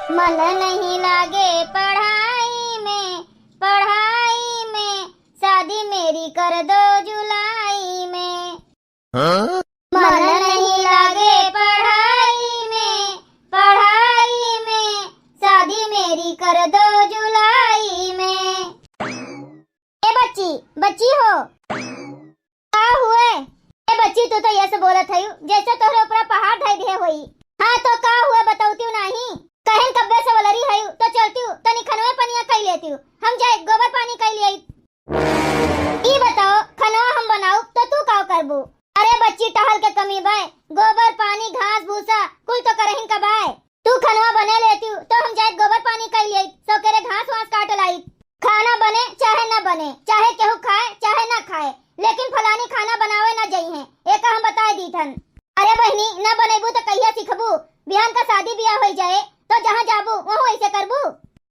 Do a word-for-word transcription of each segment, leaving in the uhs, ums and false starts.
मन नहीं लागे पढ़ाई में, पढ़ाई में, शादी मेरी कर दो जुलाई में। हाँ? मन नहीं लागे पढ़ाई में, पढ़ाई में, शादी मेरी कर दो जुलाई में। ए बच्ची, बच्ची हो, का हुए? ए बच्ची, तू तो ऐसे बोलत हयू जैसे तोहरे ऊपर पहाड़ धइ दिहे होई। हाँ तो का हुए, बतौतियो नाही? कहेन कब्बे से वलरी हयू तो चलतियो, तनी खनवे पनिया कइ लेतियो, हम जाए गोबर पानी कइ लियाई। ई बताओ, खनवा हम बनाउब तो तू का करबू? अरे बच्ची, टहल के कमी बाय, गोबर पानी घास भूसा कुल तो करहिन का बाय। तू खनवा बने लेतियो तो हम जाइत गोबर पानी कइ लियाइत, सौकेरे घास वास काट लाइत। खाना बने चाहे न बने, चाहे केहू खाए चाहे न खाए, लेकिन फलानी खाना बनावे न जइहें, एका हम बताए दीथन। अरे बहिनी, न बनइबू तो कहिया सिखबू? बिहान का शादी बियाह होइ जाए तो जहाँ जाबू वहू ऐसे करबू?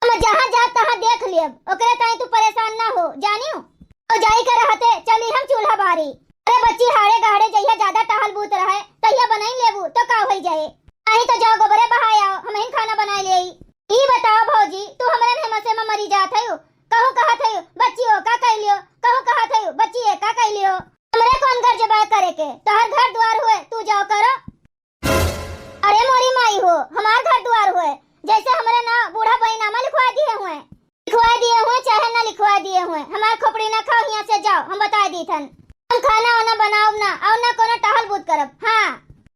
हम जहाँ जाब तहाँ देख लियब, ओकरे ताई तू परेशान न हो, जानियो। तो जाई के रहते चली हम चूल्हा बारी। अरे बच्ची, हाड़े गाड़े जइहा, ज्यादा टहल बूत रहे, तहिया बनाई लेबू तो का होइ जाए। नहीं तो जाओ गोबरे बहाए आओ, हमहिन खाना बनाए लेई। ई बताओ भौजी, तू हमरे में हंसे में मरी जात हयू। कहूँ कहत हयू, बच्ची ओ का कइ लियो, कहूँ कहत हयू, बच्ची ए का कइ लियो। हमरे कौन गर्ज बाय करे के, तोहर घर द्वार हुए, तू जाओ करो। अरे मोरी माई हो, हमार घर दुआर होए, जैसे हमरे नाव बूढ़ा बहिनामा लिखवा दिए हुए। लिखवा दिए हुए चाहे ना लिखवा दिए हुए, हमार खोपड़ी ना खाओ, हियाँ से जाओ, हम बताए दीथन। हम खाना वाना बनाउब ना, और ना कोनो टहल बूत करब। हाँ,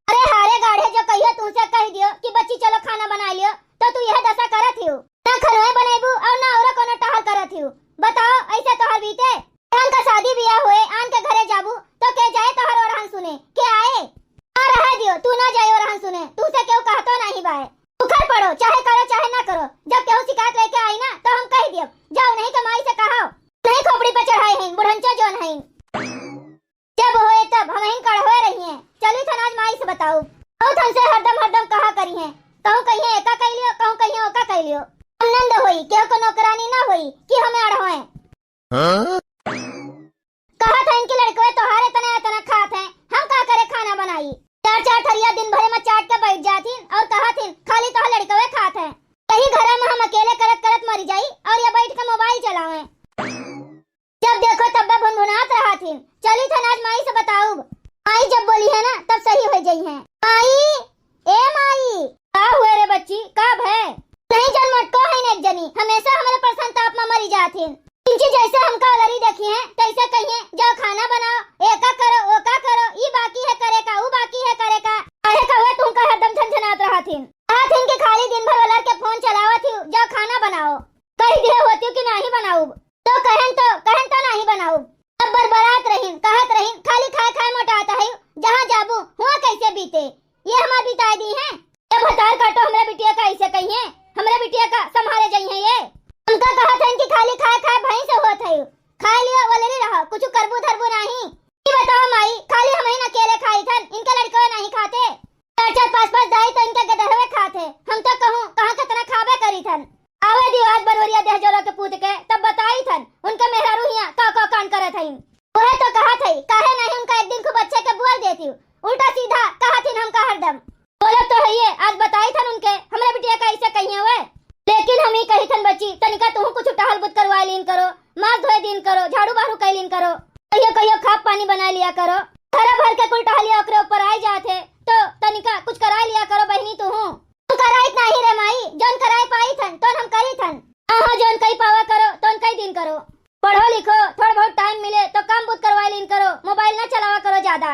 अरे हारे गाढ़े, जो कहियो तुमसे कह दियो कि बच्ची चलो खाना बनाइ लियो, तो तू यह दशा करत हियो। ना खनवे बनैबू और ना और कोनो टहल करत हियो। बताओ, ऐसे तोहर बीते? आन का शादी बियाह होए, आन के घरे जाबू, तो के जाए तोहर ओरहन सुने? के आए? आ रहे दियो, तू ना जाए ओरहन सुने, तू से केहू कहतो नहीं बाए। उखड़ पड़ो, चाहे करो, चाहे ना करो। जब केहू शिकायत लेके आई ना, तो हम कह दियो, जाओ नहीं तो माई से कहो। नहीं खोपड़ी पे चढ़ाए हैं, बुढ़ंचो जोन हैं। जब होए तब हमहिन कड़वे रहिए। चली थन आज माई से बताउब। बहुत हमसे हरदम हरदम कहा करिहें। कहूँ कहिए एका कह लियो, कहूँ कहिए ओका कह लियो। हम नंद होई, केहू को नौकरानी ना होई कि हमें अड़होए। हाँ? कहत हैं कि लड़कवे तोहार इतना इतना खात हैं, हम का करे खाना बनाई? चार चार थरिया दिन भरे में चाट के बैठ जात हिन और कहत हिन खाली तोहार लड़कवे खात हैं। यही घरे में हम अकेले करत करत मरी जाई और ये बैठ के मोबाइल चलावे। जब देखो तब भुनभुनात रहत हिन। चली थन आज माई से बताउब। माई जब बोली है ना, तब सही हो जाई है। माई, ए माई। का हुए रे बच्ची, का भय? नहीं जन मोटको है एक जनी, हमेशा हमरे परेशान ताप में मरी जात हिन। इनकी जैसे हमका अलरी देखी है, तैसे कहिए, जाओ खाना बनाओ, एका करो, ओका करो, ई बाकी है करे का, ऊ बाकी है करे का। काहे का हुए तुमका हरदम झनझनात रहत हिन? कहत हिन कि खाली दिन भर अलर के फोन चलावत हियो, जाओ खाना बनाओ। कह दिए होतियो कि नाही बनाउब। तो कहन तो, कहन तो नाही बनाउब। तब बरबरात रहिन, कहत रहिन, खाली खाए खाए मोटात है, जहाँ जाबू, हुआ कैसे बीते? ये हमार बिताए दी हैं। ये भतार काटो हमरे बिटिया का ऐसे कहिए, हमरे बिटिया का संभाले जाई हैं ये। हमका कहत हैं कि खाली खाए खाए भैंस होत है, खाए लियो वलरी रहो, कुछ करबू धरबू नाही। ई बताओ माई, खाली हमहिन अकेले खाई थन, इनके लड़कवे नाही खाते? चार चार पाँच पाँच दाई तो इनके गदहवे खात है। हम तो कहूँ, कहाँ कितना खाबे करी थन। आवे दियो आज बनवरिया देह जोरो के पूत के, तब बताई थन, उनके मेहरारू हियाँ का का कांड करत हईन। उहे तो कहत हई, काहे नहीं उनका एक दिन खूब अच्छे के बोल देती, उल्टा सीधा कहत हिन हमका हरदम। बोलत तो हइये, आज बताई थन उनके, हमरे बिटिया का ऐसे कहिए हुए। लेकिन हम ही कही थन बच्ची, तनिका तुहू कुछ टहल बुत करवा लीन करो, मार धोए दीन करो, झाड़ू बाड़ू कइ लीन करो, कहियो कहियो खाप पानी बनाए लिया करो। घरा भर के कुल टहलिया ओकरे ऊपर आइ जात है, तो तनिका कुछ कराए लिया करो बहिनी तुहू। हम कराइत नाही रे माई, जौन कराए पाई थन, तौन हम करी थन। हाँ, हाँ, जौन कई पावा करो, तौन कई दीन करो। पढ़ो लिखो, थोड़ बहुत टाइम मिले, तो काम बुत करवाए लीन करो, मोबाइल ना चलावा करो ज्यादा।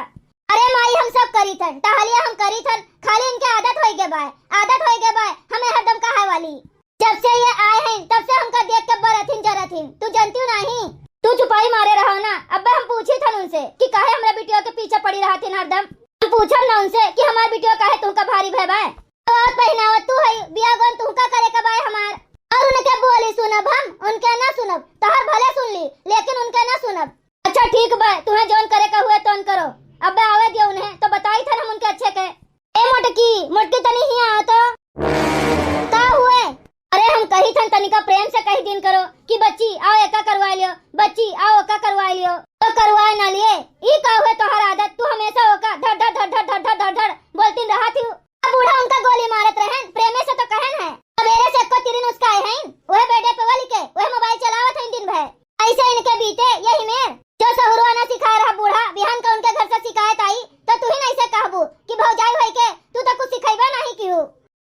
अरे माई, हम सब करी थन, टहलिया हम करी थन, खाली इनके आदत होई गे बाय, आदत होई गे बाय, हमें हरदम कहाए वाली। जब से ये आए हैं, तब से हमका देख के बरथिन जरथिन, तू जनतियो नाही। तू चुपाई मारे रहो ना, अब्बे हम पूछी थन उनसे कि काहे हमरे बिटिया के पीछे पड़ी रहथिन हरदम। हम पूछब ना उनसे कि हमार बिटिया काहे तुमका भारी भय बाय। तो आज पहिनावत तू है, बिया गौन तुमका करे का बाय हमार। और उनके बोली सुनब हम, उनके ना सुनब, तोहर भले सुन ली, लेकिन उनके ना सुनब। अच्छा ठीक बा, तुहें जौन करे का हुए तौन करो। अब्बे आवे दियो उन्हें, तो बताई थन हम उनके अच्छे के। ए मोटकी, मोटकी तनी हियाँ आओ तो। का हुए? अरे हम कही थन तनिका प्रेम से कही दीन करो कि बच्ची आओ एका करवा लियो, बच्ची आओ ओका करवा लियो। तो करवाए ना लिए, ई का हुए तोहर आदत, तू हमेशा ओका धड़ धड़ धड़ धड़ धड़ धड़ धड़ धड़ बोलतीन रहा थी। अब बूढ़ा उनका गोली मारत रहन, प्रेमे से तो कहन है। सवेरे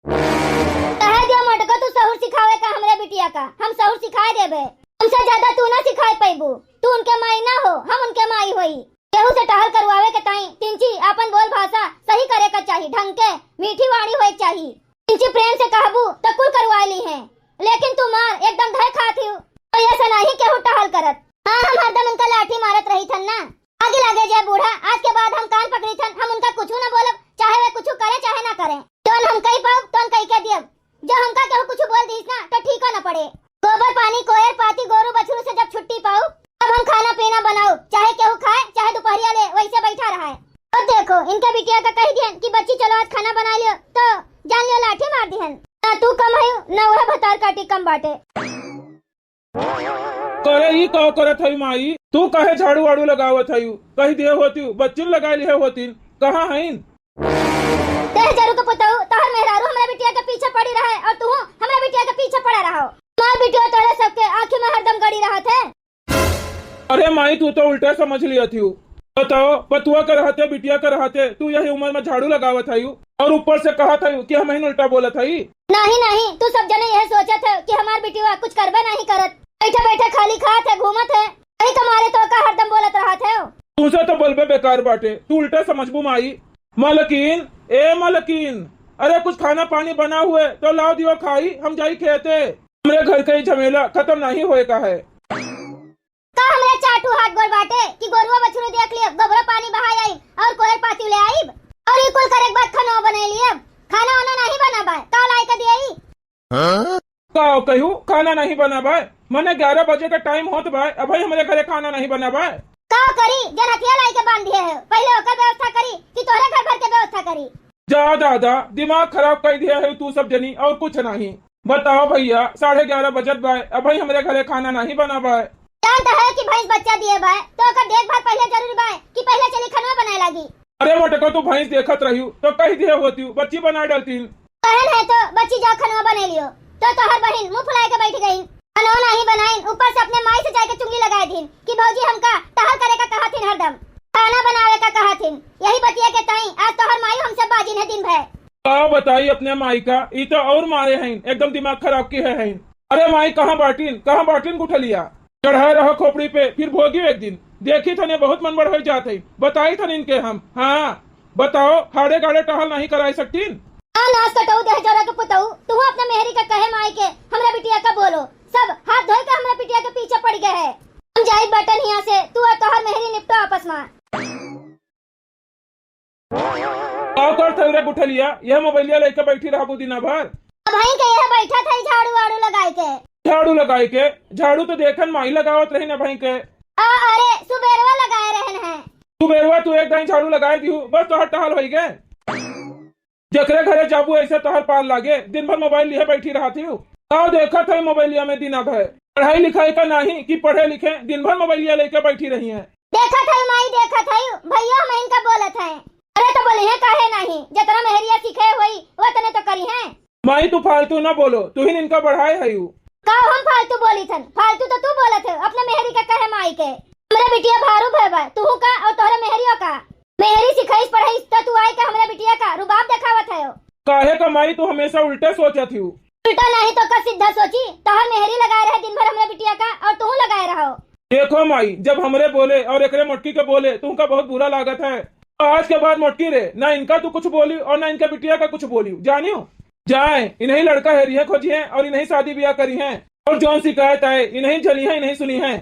कहे दियो मोटको, तू सहूर सिखावे का हमरे बिटिया का? हम सहूर सिखाए देबे। हमसे ज्यादा तू ना सिखाए पैबू। तू उनके माई ना हो, हम उनके माई होई। केहू से टहल करवावे के ताई तिनची आपन बोल भाषा सही करे का चाही, ढंग के मीठी वाणी होए के चाही। तिनची प्रेम से कहबू तो कुल करवा ली है, लेकिन तू मार एकदम धय खात हियो। तो ये से नाही केहू टहल करत। हाँ, हम हरदम उनका लाठी मारत रही थन ना। आगे लागे जे बूढ़ा, आज के बाद हम कान पकड़ी थन, हम उनका कुछ ना बोलब, चाहे वे कुछ करे चाहे ना करे। जौन हम कही पाउब तौन कही के दियब। जो हमका केहू कुछ बोल दीस ना तो ठीक ना पड़े। गोबर पानी, कोयर पाती, गोरू बछरू से जब छुट्टी पाउब, अब हम खाना पीना बनाउब, चाहे केहू खाए चाहे दोपहरिया ले वैसे बैठा रहे। अब देखो, इनके बिटिया का कही दिहन कि बच्ची चलो आज खाना बना लियो, तो जान लियो लाठी मार दिहन। ना तू कम है ना वह भतार काटी कम बाटे। करे ई का करत हई माई? तू काहे झाड़ू वाड़ू लगावत हई? कही दिहे होती, बच्चिन लगा लिहे होती। कहाँ हईन? तेह जरू के पुतऊ, तोहर मेहरारू हमरा बिटिया के पीछे पड़ी रहे और तू हमरा बिटिया के पीछे पड़ा रहो। मार बिटिया तोहरे सबके आँखी में हरदम गड़ी रहत है। अरे माई, तू तो उल्टे समझ लिया थी। बताओ, पतुआ के रहते, बिटिया के रहते, तू यही उम्र में झाड़ू लगावत हई और ऊपर से कहत हई कि हम ही उल्टा बोलत हई। नहीं, नहीं, तू सब जने यह सोचत है कि हमार बिटिया कुछ करबे नहीं करत, बैठे बैठे खाली खात है, घूमत है, यही तुम्हारे तो का हरदम बोलत रहत है। तुमसे तो बोलबे बेकार बाटे, तू उल्टा समझबू माई। मलकिन, ए मलकिन, अरे कुछ खाना पानी बना हुए तो लाओ दियो खाई, हम जाई खेते। हमरे घर के ई झमेला खत्म नहीं होए का है। का हमरे चार ठो हाथ गोड़ बाटे कि गोरुआ बछरू देख लियो, गोबरो पानी बहाय आइब और कोयर पाती ले आइब और ई कुल करे के बाद खाना बना लियब। खाना वाना नहीं बना बाय, का लाई के दियई? का कहू, खाना नहीं बना बाय? मने ग्यारह बजे का टाइम होत बाय, अबही हमरे घरे खाना नहीं बना बाय। का करी, जन हथिया लाई के बांध दिए है, पहले ओकर व्यवस्था करी कि तोहरे घर भर के व्यवस्था करी? जा दादा, दिमाग खराब कर दिया है तू सब जनी, और कुछ नहीं। बताओ भैया, साढ़े ग्यारह बजत बाय, अबही हमरे घरे खाना नहीं बना बाय। जानत है कि भैंस बच्चा दिए बाय, तो ओकर देखभाल पहले जरूरी बाय कि पहले चली खनवा बनाए लागी? अरे मोटको, तू भैंस देखत रहियो तो कही दिए होती, बच्ची बना डालती। कहन है तो बच्ची जाओ खनवा बने लियो, तो तोहर बहिन मुंह फुलाए के बैठ गई। खानो नहीं बनाइन, ऊपर से अपने माई से जाके चुगली लगाए दिन कि भौजी हमका टहल करे का कहा थिन हरदम, खाना बनावे का कहा थिन। यही बतिया के ताई आज तोहर माई हमसे बाजिन है दिन भर। का बताई अपने माई का, ई तो और मारे हैं, एकदम दिमाग खराब की है, हैं। अरे माई, कहाँ बाटिन, कहाँ बाटिन गुठलिया? चढ़ाए रहो खोपड़ी पे, फिर भोगी एक दिन। देखी थने बहुत मन बढ़ जात है, बताई थन इनके हम। हाँ, बताओ, हाड़े गाड़े टहल नहीं कराई सकतीन? आ नास कटऊ देह जरा के पुतऊ, तू अपने मेहरी का कहे माई के, हमरा बिटिया का बोलो, सब हाथ धोए के हमरा बिटिया के पीछे पड़ गए है। हम जाई बटन हिया से, तू और तोहर मेहरी निपटो आपस में। का करत हई रे गुठलिया, यह मोबाइलिया लेके बैठी रहबू दिना भर? अबहीं के यह बैठा था झाड़ू वाड़ू लगाए के। झाड़ू लगाए के? झाड़ू तो देखन माई लगावत रही ना भाई के। आ, अरे सुबेरवा लगाए रहन है। सुबेरवा तू एक दाई झाड़ू लगाए दिहू, बस तोहर टहल होई गए। जेकरे घरे जाबू ऐसे तोहर पार लागे, दिन भर मोबाइल लिए बैठी रहत हियो। का देखत है मोबाइलिया में दिना भर? पढ़ाई लिखाई का नहीं कि पढ़े लिखे, दिन भर मोबाइलिया लेके बैठी रही है। देखत है माई, देखत है, भैया हम इनका बोलत है। अरे तो बोली है काहे नहीं, जितना मेहरिया सीखे होई, वतने तो करी है। माई तू फालतू ना बोलो, तू ही इनका बढ़ाए है। का हम फालतू बोली थन? फालतू तो तू बोलत है, अपने मेहरी का कहे माई के। हमरे बिटिया भारू भय बा, तू का और तोहरे मेहरियो का। मेहरी सिखाइस पढ़ाइस त तू आए के हमरे बिटिया का रुबाब देखावत है। काहे का माई तू हमेशा उल्टे सोचत हियो? उल्टा नहीं तो का सीधा सोची, तोहर मेहरी लगा रहे दिन भर हमरे बिटिया का और तू लगाए रहो। देखो माई, जब हमरे बोले और एकरे मोटकी के बोले, तुमका बहुत बुरा लागत है। आज के बाद मोटकी रे, ना इनका तू कुछ बोली और ना इनके बिटिया का कुछ बोली, जानियो? जाए, इन्हीं लड़का हेरी है, खोजी है और इन्हीं शादी ब्याह करी है। और जौन शिकायत आए, इन्हीं झली है, इन्हीं सुनी है।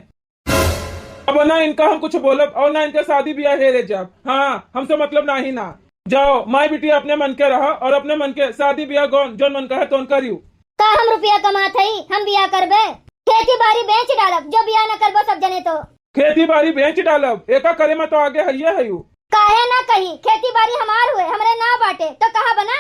अब ना इनका हम कुछ बोलब और ना इनका शादी ब्याह हेरे जाब। हाँ, हमसे मतलब नाही ना। जाओ, माई बिटिया अपने मन के रहा और अपने मन के शादी ब्याह गौन जौन मन कहे तौन करियो। का हम रुपया कमात हई, हम बियाह करबे? खेती बारी बेच डालब, जो बियाह न करबो सब जने तो। खेती बारी बेच डालब, एका करे में तो आगे हइये हयू। काहे ना कही, खेती बारी हमार हुए, हमरे नाव बाटे, तो कहा बना?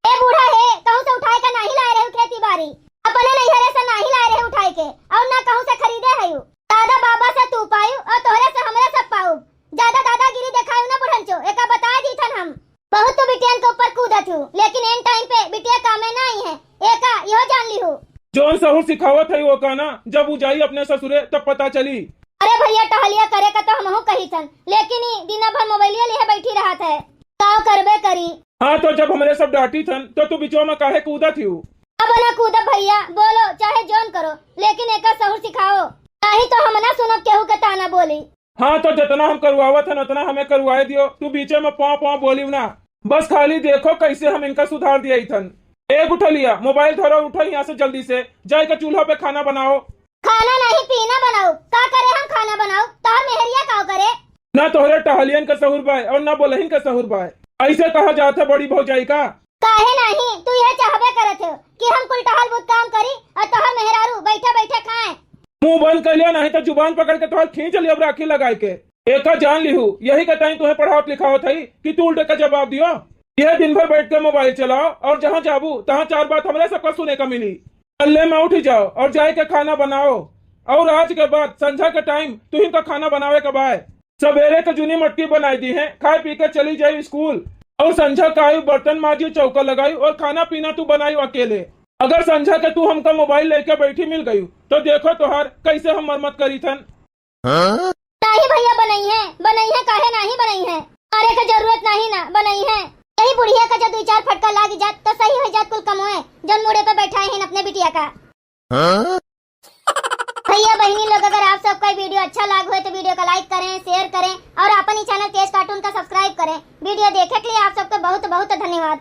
ए बूढ़ा हे, कहूँ से उठाए का नाही लाए रहू खेती बारी, अपने नैहरे से नाही लाए रहू उठाए के, और ना कहूँ से खरीदे हयू। दादा बाबा से तू पायू और तोहरे से हमरे सब पाऊ। ज्यादा दादागिरी देखायू ना बुढ़नचो, एका बता दी थन हम। बहुत तो बिटियन के ऊपर कूदत हूँ, लेकिन एन टाइम पे बिटिया कामे ना आई है, एका इहो जान ली हूँ। जौन सहूर सिखावत है वो का ना, जब उ जाई अपने ससुरे तब पता चली। अरे भैया, टहलिया करे का तो हमहू कही थन, लेकिन ई दिना भर मोबाइलिया लिए बैठी रहत है, का करबे करी। हाँ, तो जब हमरे सब डांटी थन, तो तू बिचवा में काहे कूदत हिउ? अब ना कूदब भइया, बोलो चाहे जौन करो, लेकिन एका सहूर सिखाओ, नाहीं तो हम ना सुनब केहू के ताना बोली। हाँ, तो जतना हम करवावत हन, उतना हमें करवाए दियो। तू बीचे में पाँव पाँव बोलिउ ना। बस खाली देखो कैसे हम इनका सुधार दिया थन। ए गुठलिया, मोबाइल धरो, उठो यहाँ से जल्दी से, जाए के चूल्हा पे खाना बनाओ। खाना नहीं, पीना बनाओ। का करे हम खाना बनाओ? तोहर मेहरिया का करे? ना तोहरे टहलियन का सहूर बाय और ना बोलहिन का सहूर बाय। ऐसे कहा जात है बड़ी भौजाई का? काहे नहीं? तू यह चाहबे करत हो कि हम कुल टहल बुत काम करी और तोहर मेहरारू बैठे बैठे खाए। मुंह बंद कर लिया, नहीं तो जुबान पकड़ के तोहर खींच लिया राखी लगाए के। एका जान लिहू, यही का ताई तुम्हें पढ़ावत लिखावत है कि तू उल्टे का जवाब दियो। यह दिन भर बैठ के मोबाइल चलाओ और जहाँ जाबू तहाँ चार बात हमरा सबका सुने का मिली। कल्ले में उठ जाओ और जाए के खाना बनाओ। और आज के बाद संझा के टाइम तुहिन का खाना बनावे का बाय। सवेरे के जूनी मटकी बनाई दी है, खाए पी के चली जाई स्कूल। और संझा का आई बर्तन माजी, चौका लगाई और खाना पीना तू बनाई अकेले। अगर संझा के तू हमका मोबाइल लेके बैठी मिल गई तो देखो तोहार कैसे हम मरम्मत करी थन। नहीं भइया, बनई है, बनई है, काहे नहीं बनई है? मारे के जरूरत नहीं ना, बनई है। यही बुढ़िया का जो दुई चार फटका लाग जात तो सही हो जात कुल कमोए, जौन मूड़े पे बैठाए हैं अपने बिटिया का। भइया बहिनी लोग, अगर आप सबका वीडियो अच्छा लाग होए तो वीडियो का लाइक करें, शेयर करें और अपन ही चैनल तेज कार्टून का सब्सक्राइब करें। वीडियो देखे के लिए आप सबको बहुत बहुत धन्यवाद।